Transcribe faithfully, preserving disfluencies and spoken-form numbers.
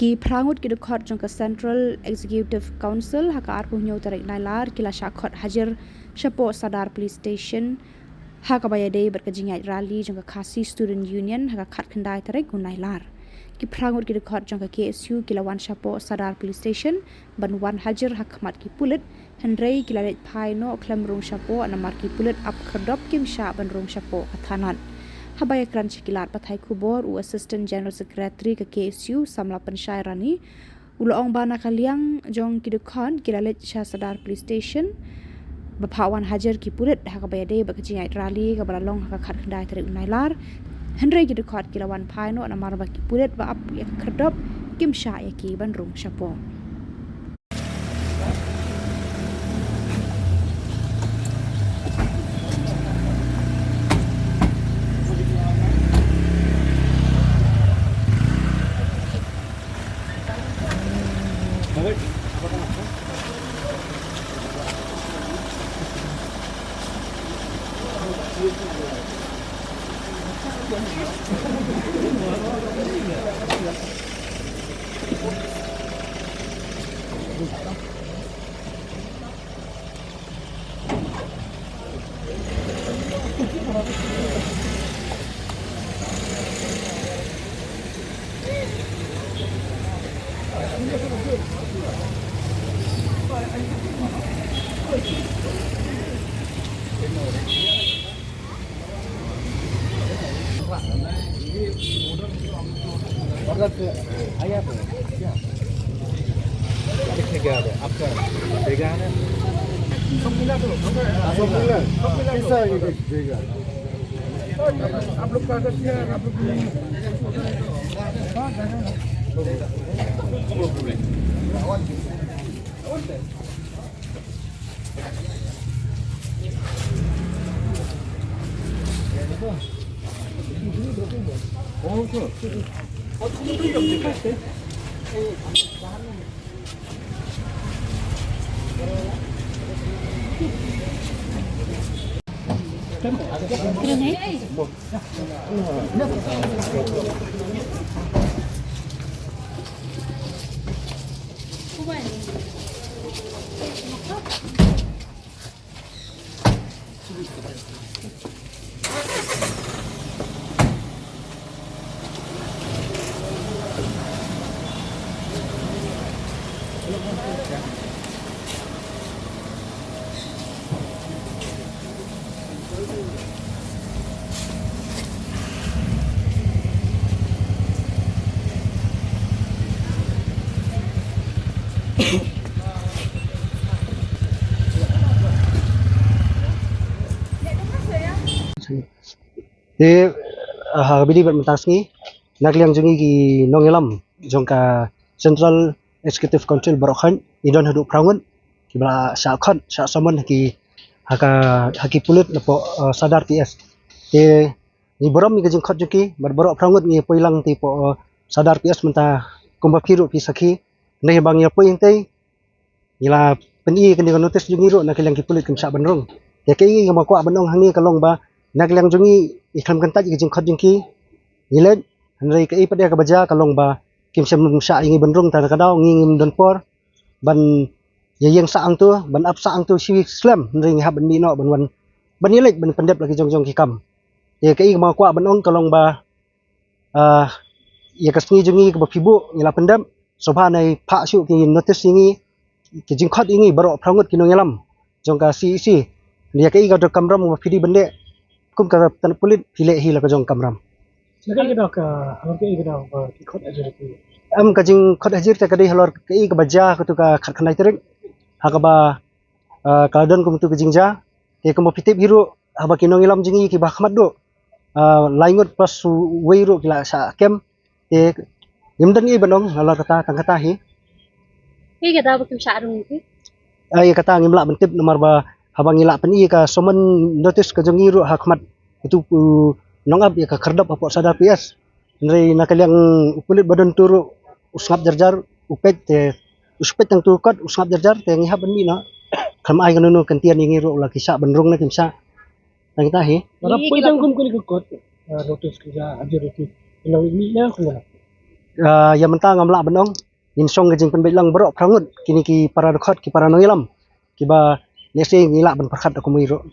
Ki phra ngut ki dkhot jong ka Central Executive Council ha ka arphew hynñiew tarik Nailar ki la shah khot hajir shapoh Sadar Police Station ha kaba ïadei bad ka jingïaid rally jong ka Khasi Student Union ha ka khatkhyndai tarik u Nailar. Ki phra ngut ki dkhot jong ka K S U ki la wan shapoh Sadar Police Station ban wan hajir ha khmat ki pulit, hynrei ki la leit phai noh khlem rung shapoh namar ki pulit ap khyrdop, kim shah ban rung shapoh ka thanat. Haba ïakren sha ki lad pathai khubor, u Assistant General Secretary ka K S U, Samla Pynshai Rani, u la ong ba na ka liang jong ki dkhot ki la leit sha Sadar Police Station ba phah wan hajir ki pulit ha kaba ïadei bad ka jingïaid rally kaba la long ha ka khatkhyndai tarik u Nailar. Hynrei ki dkhot ki la wan phai noh namar ba ki pulit ba ap ïa ka khyrdop, kim shah ïa ki ban rung shapoh. Te, ah, ha kaba ïadei bad mynta ka sngi, na ka liang jong ngi ki nongïalam jong ka Central Executive Council baroh khoit, ngi don haduh phra ngut kiba la shah khot, shah summon ha ki, ha ka, ha ki pulit napoh, ah, Sadar P S. Te ngi burom ïa ka jingkhot jong ki, bad baroh phra ngut ngi poi lang te poh, ah, Sadar P S mynta kumba phi ruh phi sakhi. Hynrei haba ngi la poi hangtei, ngi la pyni kane ka notice jong ngi ruh na ka liang ki pulit kim shah ban rung. Te kaei kaba kwah ban ong hangne ka long ba na ka liang jong ngi, ngi khlem kyntait ïa ka jingkhot jong ki, ngi leit, hynrei kaei pat kaba jia ka long ba kim shym shah ïa ngi ban rung, te na ka daw ngi ngim don por ban ïa ïeng sah hangto, ban ap sah hangto shi slem, hynrei ngi hap ban mih noh ban wan, ban ïaleit ban pyndep la ki jong jong ki kam. Te kaei kaba kwah ban ong ka long ba, ah, ïa ka sngi jong ngi kaba phi buh ngi la pyndep, sngewbha nai phah shuh ki notice ïa ngi, ki jingkhot ïa ngi baroh phra ngut ki nongïalam jong ka C E C. Ïa kaei ka kamram kaba phi dei ban leh kum ka tnat pulit, phi leh hi la ka jong ka kamram. Na kaei ka daw ka, halor kaei ka daw ba ki khot hajir ki? Em, ka jingkhot hajir te ka dei halor kaei kaba jia kato ka khatkhyndai tarik, ha kaba, ah, ka la don kum kato ka jingjia. Te kumba phi tip hi ruh, haba ki nongïalam jong ngi kiba ha khmat ruh, ah, lai ngut plus uwei ruh ki la shah kem. Te ngim don ei ban ong halor kata, tang kata hi. Ei kata ba kim shah rung ki? Ei kata ngim lah ban tip namar ba haba ngi la pyni ka summon notice ka jong ngi ruh ha khmat uto u nongap ïa ka khyrdop hapoh Sadar P S. Hynrei na ka liang u pulit ba don to ruh u sngap jar jar, u peit te, u peit tang to kot, u sngap jar jar, te ngi hap ban mih noh. Khlem ai kano kano kyntien ïa ngi ruh la ki shah ban rung ne kim shah. Tang kita hi. Para poi tang kum kane ka kot, ah, notice ka jia hajir ki. Kane mih na kane. Ïa mynta ngam lah ban ong, ngin shong ka jingpynbeit lang baroh phra ngut kine ki para dkhot, ki para nongïalam, kiba lehse ngi lah ban pyrkhat da kumwei ruh.